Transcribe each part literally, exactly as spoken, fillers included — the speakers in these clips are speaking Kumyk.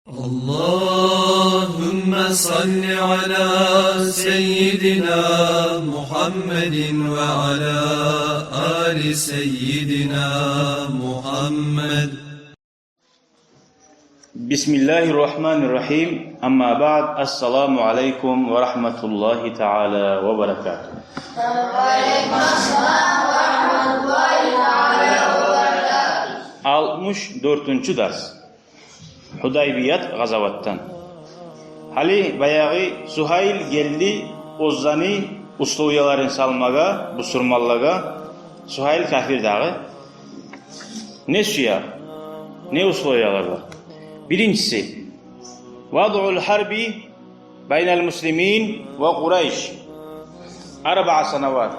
اللهم صل على سيدنا محمد وعلى آل سيدنا محمد. بسم الله الرحمن الرحيم. أما بعد، السلام عليكم ورحمة الله تعالى وبركاته. وعليكم السلام ورحمة الله تعالى وبركاته. Алтмыш дёртюнчю дарс. Гьудайбият гъазаватдан. Гьали баягъы Сугьайл гелди оьзлени условияларын салмагъа бусурманлагъа. Сугьайл капир дагъы. Не сюе? Не условиялар бар? Биринчиси: وضع الحرب بين المسلمين وقريش أربع سنوات.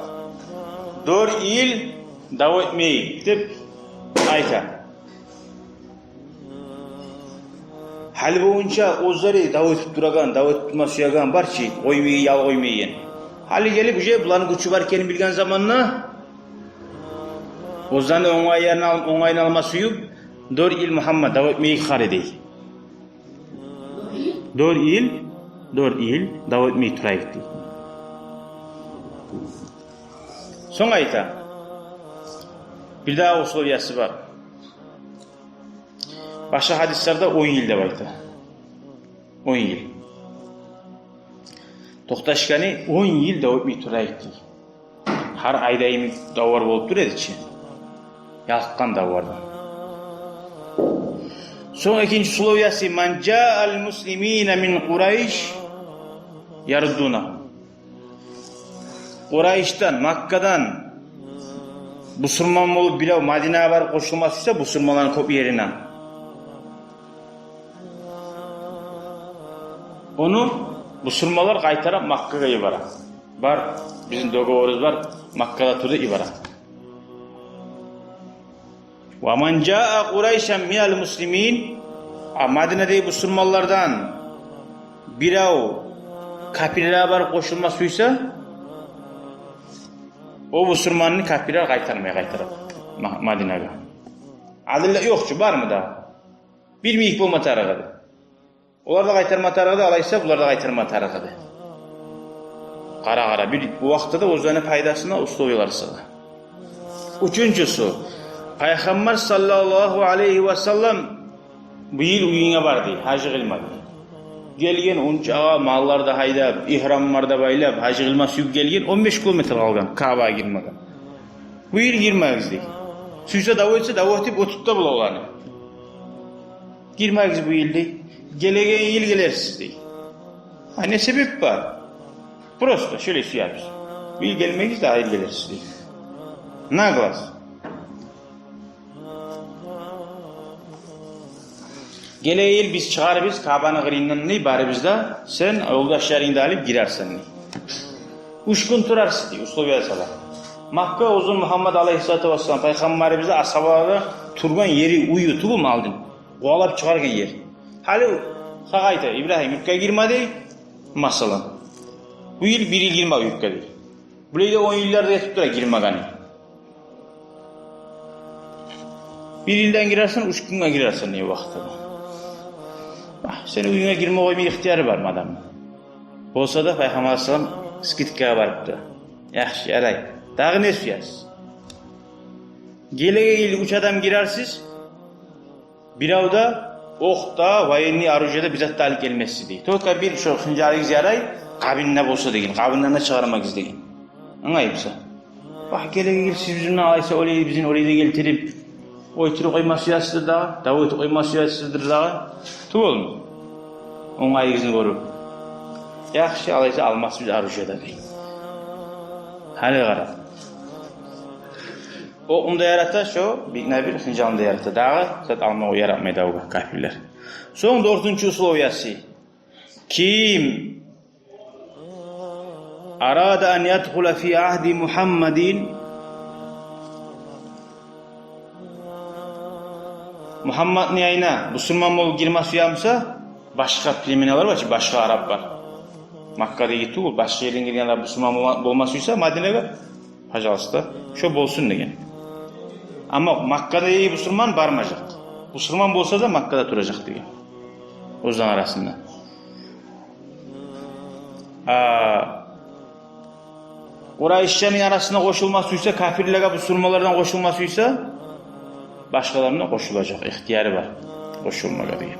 Дёрт йыл дав этмейик деп айта. Гьали болгъунча оьзлери дав этип турагъан, дав этип турма сюеген бар чы, къоймай, ял къоймайгъан. Гьали гелип, уже буланы гючю бар экенин билген заманда, оьзлени онгайын ал-, онгайын алма сююп, дёрт йыл Мугьаммат дав этмейик гьари дей. Дёрт йыл, дёрт йыл дав этмей турайыкъ дей. Сонг айта, бирдагъы условиясы бар. Башгъа гьадислерде он йыл деп айта. Он йыл. Токъташгъаны, он йыл дав этмей турайыкъ дей. Гьар айда йимик давлар болуп тура эди чи. Ялкъгъан давлардан. Сонг экинчи условиясы: من جاء المسلمين من قريش يردونه. Къурайшдан, Маккадан бусурман болуп бирев Мадинагъа барып къошулма сюйсе, бусурманланы кёп ерине, ону бусурманлар къайтарып Маккагъа йибере. Бар, бизин договорубуз бар, Маккада тур деп йибере. ومن جاء قريشا من المسلمين. А Мадинадагъы бусурманлардан бирев капирлеге барып къошулма сюйсе, о бусурманны капирлер къайтармай, къайтарып Ма-, Мадинагъа. Адилле ёкъ чу, бармы дагъы? Бир йимик болма тарыкъ эди. Олар да къайтарма тарыкъ эди, алайса булар да къайтарма тарыкъ эди. Къара, къара, бир вакътиде оьзлени пайдасына условиялар сала. Уьчюнчюсю: Пайхаммар саллаллагьу алайгьи ва саллам бу йыл уьюнге бар дей, гьажы къылма дей. Гелген унчагъа маллар да гьайдап, игьрамлар да байлап, гьажы къылма сююп гелген, он беш километр къалгъан Каабагъа гирмеге. Бу йыл гирмегиз дей. Сюйсе дав этсе, дав этип оьтюп де бола оланы. Гирмегиз бу йыл дей. Гелеген йыл гелерсиз дей. А не себеп бар? Просто шолай сюебиз. Бу йыл гелмегиз, дагъы йыл гелерсиз дей. На глаз. Гелеген йыл биз чыгъарбыз Каабаны къырыйындан дей, барыбыз да, сен ёлдашларынгны да алып гирерсен дей. Уьч гюн турарсыз дей, условия сала. Макка узун, Мугьаммат алайгьиссалату вассалам, пайхаммарыбызны асгьабалары тургъан ери, уьюю тюгюлмю алдын? Къувалап чыгъаргъан ер. Гьали сагъа айта, Ибрагьим, юртгъа гирме дей, масала. Бу йыл бир йыл гирме юртгъа дей. Булай да он йыллар да этип тура гирмегени. Бир йылдан гирерсен, уьч гюнге гирерсен дей вакътиде. Агь, сени уьюнге гирме къойма ихтияры бармы адамны? Болса да Пайхаммар алайгьиссалам скидкагъа барыпты. Яхшы, ярай. Дагъы не сюесиз? Гелеген йыл уьч адам гирерсиз. Бирев де окъ да, военный оружие де, бир зат да алып гелмессиз дей. Только бир шо хынжалыгъыз ярай, къабында болса деген, къабындан да чыгъармагъыз деген. Англаймысан? Вагь, гелеген йыл сиз бизин булан алайса олай, бизин олай да гелтирип, ойтуруп къойма сюесиздир дагъы, дав этип къойма сюесиздир дагъы. Тюгюлмю? Онгайыгъызны гёрюп. Яхшы, алайса алмасбыз оружие де дей. Гьали къара. Окъну да ярата шо, бир-бир хынжалны да ярата. Дагъы зат алма яратмай дагъы капирлер. Сонг дёртюнчю условиясы. Ким أراد أن يدخل في عهد محمد, Мугьамматны янына бусурман болуп гирме сюе буса, башгъа племеналар бар чы, башгъа араплар. Маккадагъы тюгюл, башгъа ерден гелген арап бусурман болма, болма сюйсе Мадинагъа, пожалуйста, шо болсун деген. Амма Маккадагъы бусурман бармажакъ. Бусурман болса да Маккада туражакъ деген. оьзлени арасында. А, Къурайшланы арасына къошулма сюйсе, капирлеге бусурманлардан къошулма сюйсе, башгъаларына къошулажакъ, ихтияры бар къошулмагъа деген.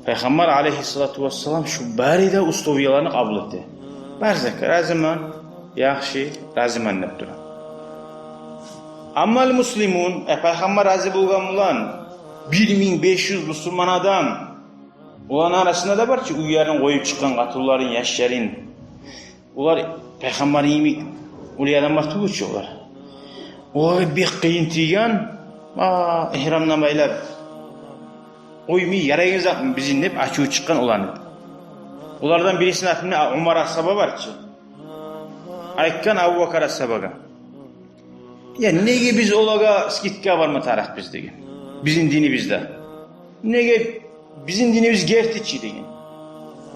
Пайхаммар алейгьиссалату вассалам шу бары да условияланы къабул эте. Бар затгъа разимен, яхшы, разимен деп тура. Аммал муслимун, э, пайхаммар рази болгъан булан бир минг беш юз бусурман адам, оланы арасында да бар чы уьйлерин къоюп чыкъгъан къатынларын, яшларын. Олар пайхаммар йимик уллу адамлар тюгюл чю олар. Олагъа бек къыйын тийген, а, игьрамдан байлап, къоймай, ярайгъан затмы бизин деп ачуву чыкъгъан оланы. Олардан бирисини аты муна Умар асгьаба бар чы. Айтгъан Абубакар асгьабагъа: «Я, неге биз олагъа скидкагъа барма тарыкъбыз?» — деген. «Бизин динибизде. Неге, бизин динибиз герти чи», — деген.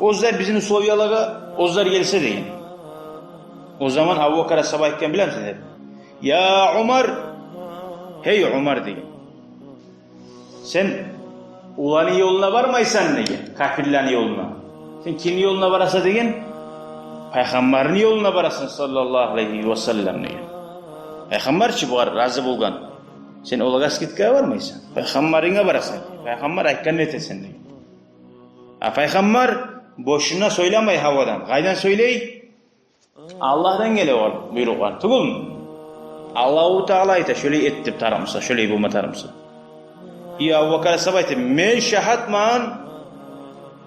«Оьзлер бизин условиялагъа, оьзлер гелсе», — деген. О заман Абубакар асгьаба айтгъан, билемисен, деп: «Я Умар, гьей Умар, — деген, — сен оланы ёлуна бармайсан, — деген, — капирлени ёлуна. Сен кимни ёлуна барасан?» — деген. «Пайхаммарны ёлуна барасан, саллаллагьу алейгьи ва саллам», — деген. Пайхаммар чы бугъар рази болгъан. «Сен олагъа скидкагъа бармайсан, пайхаммарынга барасан. Пайхаммар айтгъанны этесен», — деген. А пайхаммар бошуна сёйлемей гьавадан. Къайдан сёйлей? Аллагьдан геле ол буйрукълар, тюгюлмю? Аллагьу Таала айта: «Шолай эт», — деп, тарыкъ буса, шолай болма тарыкъ буса. И Абубакар асгьаба айта: «Мен шагьатман,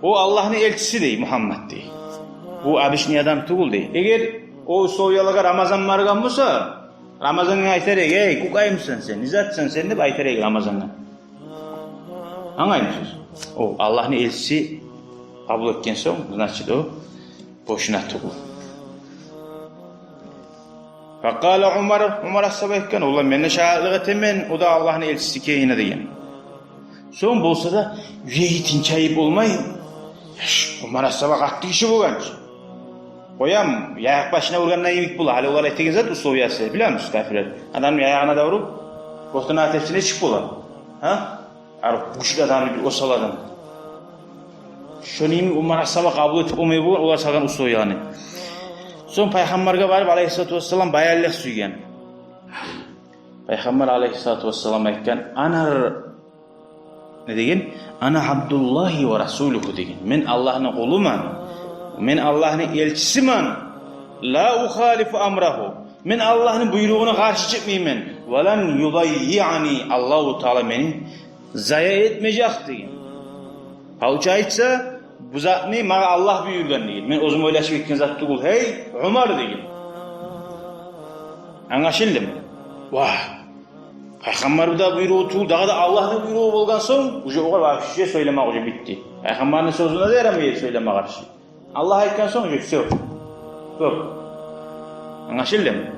о Аллагьны элчиси, — дей, — Мугьаммад, — дей. — Бу обычный адам тюгюл», — дей. Эгер о условиялагъа Рамазан баргъан буса, Рамазангъа айтар эди: «Эй, къукъаймысан сен, не затсан сен?» — деп айтар эди Рамазангъа. Англаймысыз? О Аллагьны элчиси къабул этген сонг, значит, о бошуна тюгюл. Факъала Умар, Умар асгьаба айтгъан: «Олла, мен де шагьатлыкъ этемен, о да Аллагьны элчиси экенине», — деген. Сонг болса да, юреги тынчайып болмай, яш, Умар асгьаба къатты гиши болгъан чы. Къоям, яякъ башына ургъанда йимик бола. Гьали олар этеген зат условиясы, билемисиз, капирлер. Адамны яягъына да уруп, бохтана тепсине чыкъ бола. Гьа? Гьар гючлю адамны, бир осал адам. Шону йимик Умар асгьаба къабул этип болмай болгъан олар салгъан условияны. Сонг пайхаммаргъа барып, алейгьиссалату вассалам, баянлыкъ сюйген. Пайхаммар алейгьиссалату вассалам айтгъан: «Ана», — не деген? «Ана Абдуллагьи ва расулугьу», — деген. «Мен Аллагьны къулуман, мен Аллагьны элчисимен. Ла ухалифу амрагьу. Мен Аллагьны буйругъуна къаршы чыкъмайман. Ва лан юдаййиани, Аллагьу Таала мени зая этмежек», — деген. Получается, бу затны магъа Аллагь буюргъан деген. Мен оьзюм ойлашып этген зат тюгюл, гьей Умар, деген. Англашылдымы? Вагь. Пайхаммарны да буйругъу тюгюл, дагъы да Аллагьны буйругъу болгъан сонг, уже огъар вообще сёйлемек уже битди. Пайхаммарны сёзюне де ярамай сёйлеме къаршы. Аллагь айтгъан сонг, уже всё. Кёп. Англашылдымы?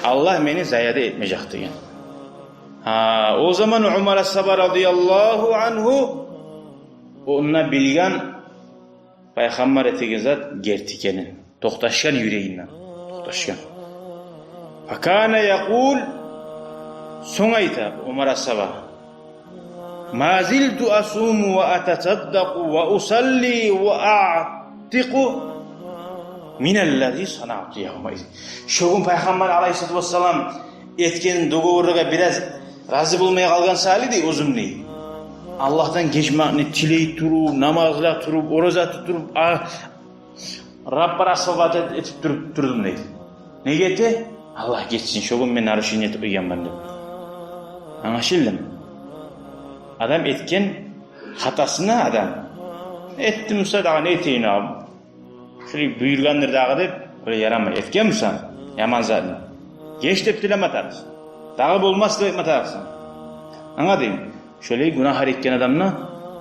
Аллагь мени зая да этмежек деген. Гьа, о заман Умар асгьаба радияллагьу ангьу онда билген пайхаммар этеген зат герти экенин. Токъташгъан юрегинден. Токъташгъан. Факана якъул, сонг айта Умар асгьаба: «Ма зилту асуму ва атасаддакъу ва усалли ва аътикъу миналлази санаъту явмаизин». Шо гюн пайхаммар алейгьиссалату вассалам этген договорлагъа бираз рази болмай къалгъан саялы, дей, оьзюм, дей, Аллагьдан гечмекни тилей туруп, намазлар къылып, ораза тутуп, а, Раббар асгьабат этип туруп турдум, дей. Неге эте? Аллагь гечсин, шо гюн мен нарушение этип къойгъанман деп. Англашылдымы? Адам этген хатасына адам: «Этдим буса, дагъы не этейим абу? Шулай буюргъандыр дагъы», — деп, олай ярамай. Этген буса яман затны, геч деп тилеме тарыкъсан. Дагъы болмас деп айтма тарыкъсан. Англадынгмы? Шолай гюнагь этген адам да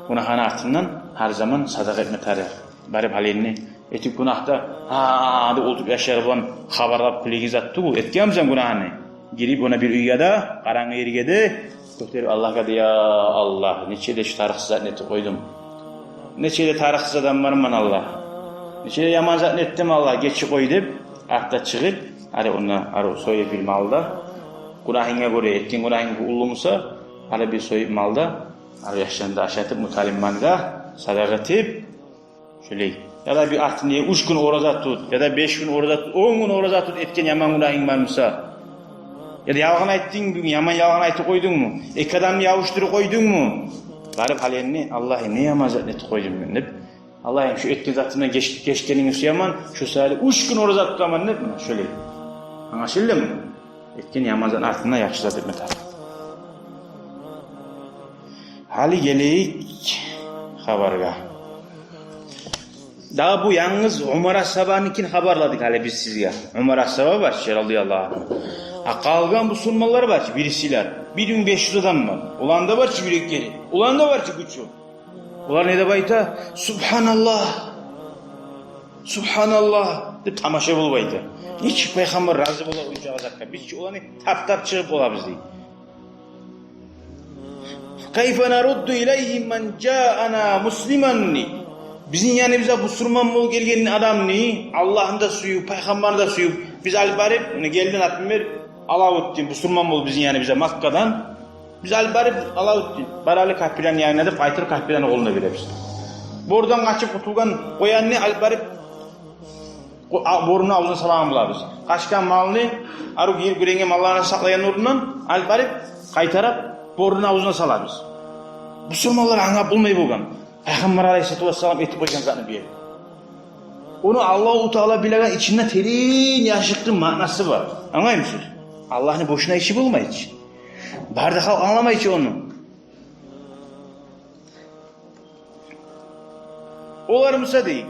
гюнагьыны артындан гьар заман садакъа этме тарыкъ. Барып гьалинни этип гюнагьда, гьа, деп олтуруп яшлар булан хабарлап кюлеген зат тюгюл. Этгенмисен гюнагьны, гирип она бир уьйге де, къарангы ерге де, гётерип Аллагьгъа де: «Я Аллагь, нече де шу тарыкъсыз затны этип къойдум. Нече де тарыкъсыз адамман, Аллагь. Нече де яман затны этдим, Аллагь, гечип къой», — деп, артда чыгъып, гьали онда арив союп бир мал да, гюнагьынга гёре, этген гюнагьынг уллу буса, гьали бир союп мал да, Ар яшланы да ашатып, муталиммангъа садагъа этип, шолай. Яда бир артында уьч гюн ораза тут, яда беш гюн ораза тут, он гюн ораза тут, этген яман гюнагьынг бар буса. Яда ялгъан айтдынг, бир яман ялгъан айтып къойдунгму? Эки адамны ябушдуруп къойдунгму? Барып гьали энни, Аллагь, не яман затны этип къойдум мен деп. Аллагь, шу этген затымдан геч-, гечгенинг сюемен, шу саялы уьч гюн ораза тутаман деп, муна шолай. Англашылдымы? Этген яман затны артындан яхшы зат этме тарыкъ. Гьали гелейик хабаргъа. Дагъы бу янгыз Умар асгьабаныкин хабарладыкъ гьали биз сизге. Умар асгьаба бар чы, радияллагьу ангьу. А къалгъан бусурманлар бар чы, бирисилер. Бир минг беш юз адам бар. Оланы да бар чы юреклери. Оланы да бар чы гючю. Олар не деп айта? «Субгьаналлагь! Субгьаналлагь!» — деп тамаша болуп айта. Нечик пайхаммар рази бола онча затгъа? Биз чи оланы таптап чыгъып болабыз дей. «Кайфа нарудду илайгьим ман жаана муслиман» дей. Бизин яныбызгъа бусурман болуп гелген адамны, Аллагьны да сююп, пайхаммарны да сююп, биз алып барып, муна гелди, например, Алавутдин, бусурман болуп бизин яныбызгъа Маккадан. Биз алып барып, Алавутдин, бар гьали капирлени янына деп айтып, капирлени къолуна беребиз. Бордан къачып къутулгъан къоянны алып барып, къо-, а, боруну авзуна салагъан болабыз. Къачгъан малны, арив гийип гюренген малларын сакълайгъан орнундан алып барып, къайтарып, боруну авзуна салабыз. Бусурманлар англап болмай болгъан. Пайхаммар алайгьиссалату вассалам этип къойгъан затны бир ерде. Ону Аллагьу Таала билеген, ичинде терен яшыртгъын маънасы бар. Англаймысыз? Аллагьны бошуна иши болмай чы. Бары да халкъ англамай чы ону. Олар буса дей,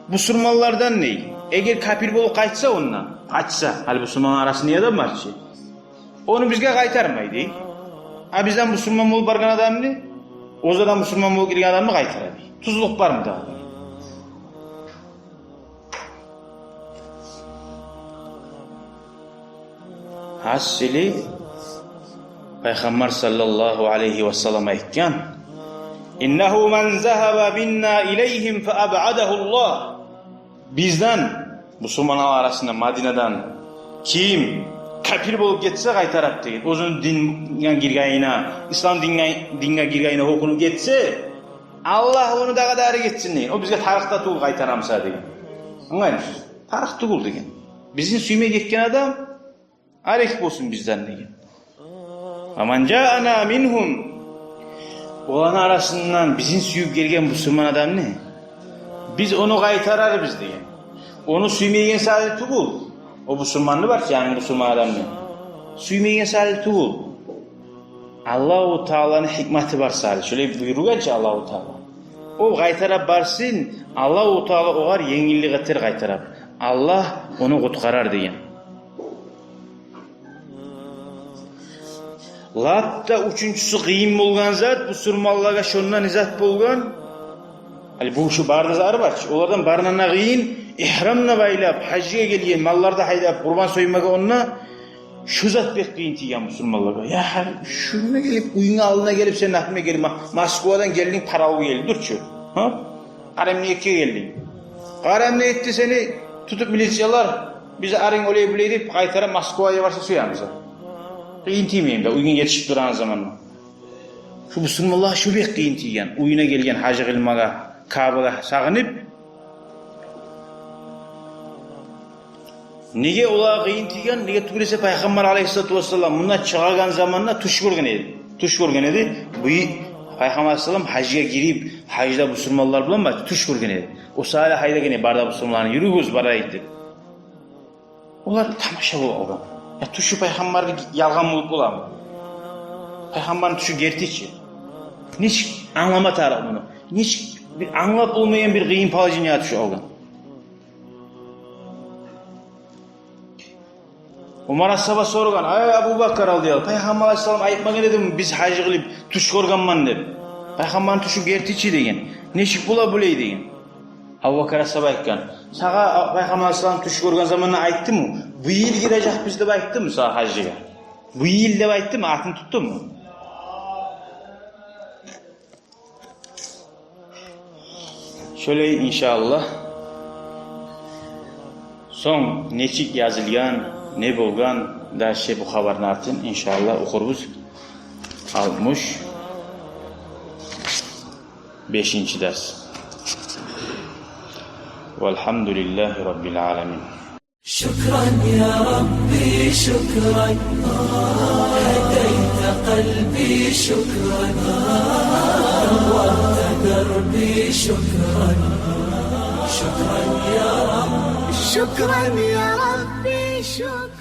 бусурманлардан дей, эгер капир болуп къайтса ондан, къачса, гьали бусурманлар арасында адам бар чы, ону бизге къайтармай дей. А бизден бусурман болуп баргъан адамны, оьзюнден бусурман болуп гирген адамны къайтара дей. Тюзлюк бармы дагъы? Гьасили, Пайхаммар саллаллагьу алайгьи васаллам айтгъан: «Иннагьу ман загьаба минна илайгьим фа абъадагьу Аллагь». Бизден, бусурманлар арасында, Мадинадан ким капир болуп гетсе, къайтарып деген, оьзюню динге гиргенине, ислам динге, динге гиргенине гьёкюнюп гетсе, Аллагь ону дагъы да арек этсин деген. О бизге тарыкъ да тюгюл къайтармаса деген. Англаймысыз? Тарыкъ тюгюл деген. Бизин сюймей гетген адам арек болсун бизден деген. «Ва ман жаана мингьум». Оланы арасындан бизин сююп гелген бусурман адамны биз ону къайтарарбыз деген. Ону сюймейген саялы тюгюл. О бусурманны бар чы, янгы бусурман адамны сюймейген саялы тюгюл. Аллагьу Тааланы гьикматы бар саялы. Шолай буюргъан чы Аллагьу Таала. О къайтарып барсын, Аллагьу Таала огъар енгиллик этер къайтарып. Аллагь ону къутгъарар деген. Лап да уьчюнчюсю къыйын болгъан зат, бусурманлагъа шондан изат болгъан. Гьали бу шу барына зары бар чы, олардан барына къыйын, игьрамны байлап, гьажгъа гелген, малланы да гьайдап, къурбан соймагъа онда, шу зат бек къыйын тийген бусурманлагъа. Я, шунда гелип, уьюнгню алдына гелип, сен например гелип, Мо-, Москвадан гелдинг, паравгъа гелдинг, дюр чю. Гьа? Къараймлыкъгъа гелдинг. Къараймлыкъда сени тутуп милициялар, биз арынг олай-булай деп, къайтарып Москвагъа барса сюемисен? Къыйын тиймейми де, уьюнге етишип турагъан заманда? Шу бусурманлагъа шу бек къыйын тийген. Уьюне гелген гьаж къылмагъа, Каабагъа сагъынып. Неге олагъа къыйын тийген? Неге тюгюл эсе, Пайхаммар алайгьиссалату вассалам мундан чыгъагъан заманда тюш гёрген эди. Тюш гёрген эди. Бу Пайхаммар алайгьиссалам гьажгъа гирип, гьажда бусурманлар булан бар, тюш гёрген эди. О саялы гьайдагъан эди, бары да бусурманланы, юрюгюз, барайыкъ деп. Олар тамаша болуп алгъан. Я, тюшю Пайхаммарны ялгъан болуп боламы? Пайхаммарны тюшю герти чи. Нечик англама тарыкъ муну? Нечик бир англап болмайгъан бир къыйын положениягъа тюшюп алгъан? Умар асгьаба сорагъан: «Ай Абубакар радияллагьу, Пайхаммар алайгьиссалам айтмагъан эдими биз гьаж къылып тюш гёргенмен деп? Пайхаммарны тюшю герти чи», — деген. «Нечик бола булай?» — деген. Абубакар асгьаба айтгъан: «Сагъа Пайхаммар алайгьиссалам тюш гёрген заманда айтдымы? Бу йыл гирежекбиз деп айтдымы сагъа гьажгъа? Бу йыл деп айтдымы, атын тутдуму?» Шолай, иншааллагь. Сонг нечик язылгъан, не болгъан, дальше бу хабарны артын, иншааллагь, охурбуз. Алтмыш. Бешинчи дарс. Валгьамдулиллагьи раббил аламин. شكرا يا ربي، شكرا. هديت قلبي، شكرا. نورت دربي، شكرا. شكرا يا رب، شكرا يا ربي، شكرا.